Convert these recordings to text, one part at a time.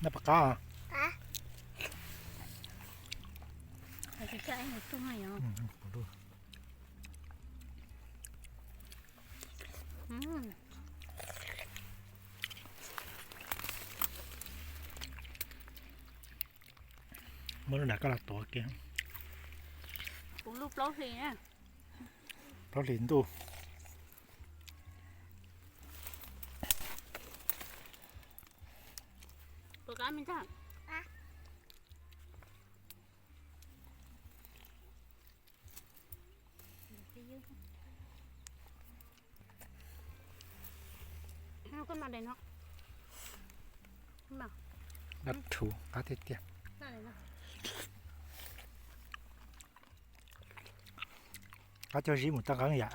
Noj pom qab. Muab lub nram koj los tuav kiag. Kuv lub plaub hlis na. Plaub hlis ntuj. Puas qab me ntag? Dab thuv qab tiag tiag. Qab cog zib mus taj nqeeb yam.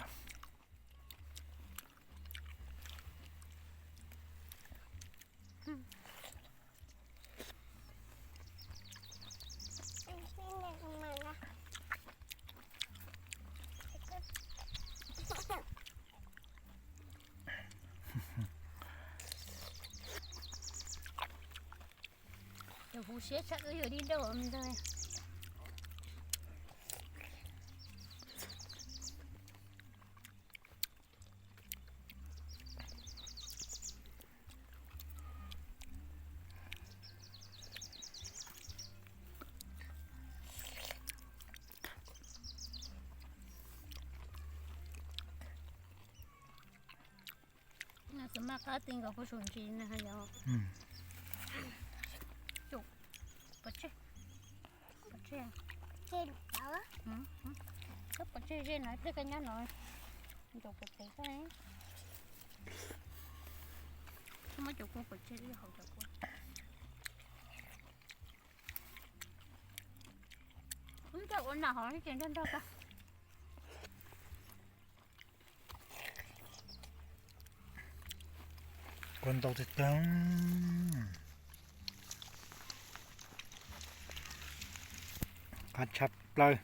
Cov kuv siab tshaj wb yuav dib dauj ntag. Txawm maj qab ti nkaus puag saum ntsis na yog. Pov tseg, pov tseg, pov tseg ze no ib pliag koj nyob no, ncaus pov tseg koj. Muab cov kua pov tseg ib haus cov kua. Ub, nrog ua nram hov ces nrog nrog koj. Kua ntau tiag tiag. Qab tshaj plaws.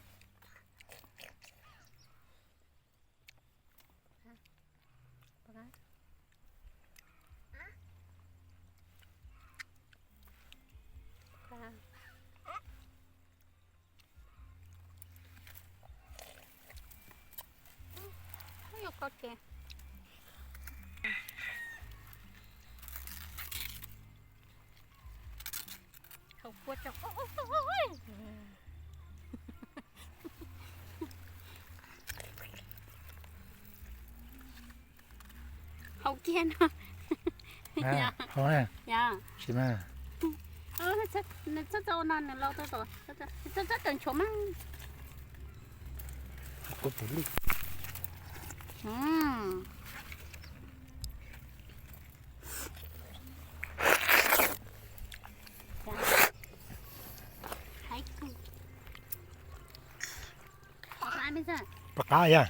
Yuav koj ces haus kua tso. Haus kiag no. Haus na. Tsis mas. Nws txhob txo no nws los tau, txhob txawm nchuav mas. Kua puv lwj. Pom qab yog.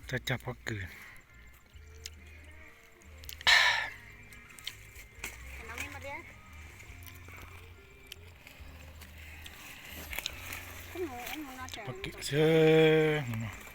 Cog cog pob kws. Pob kws xwb.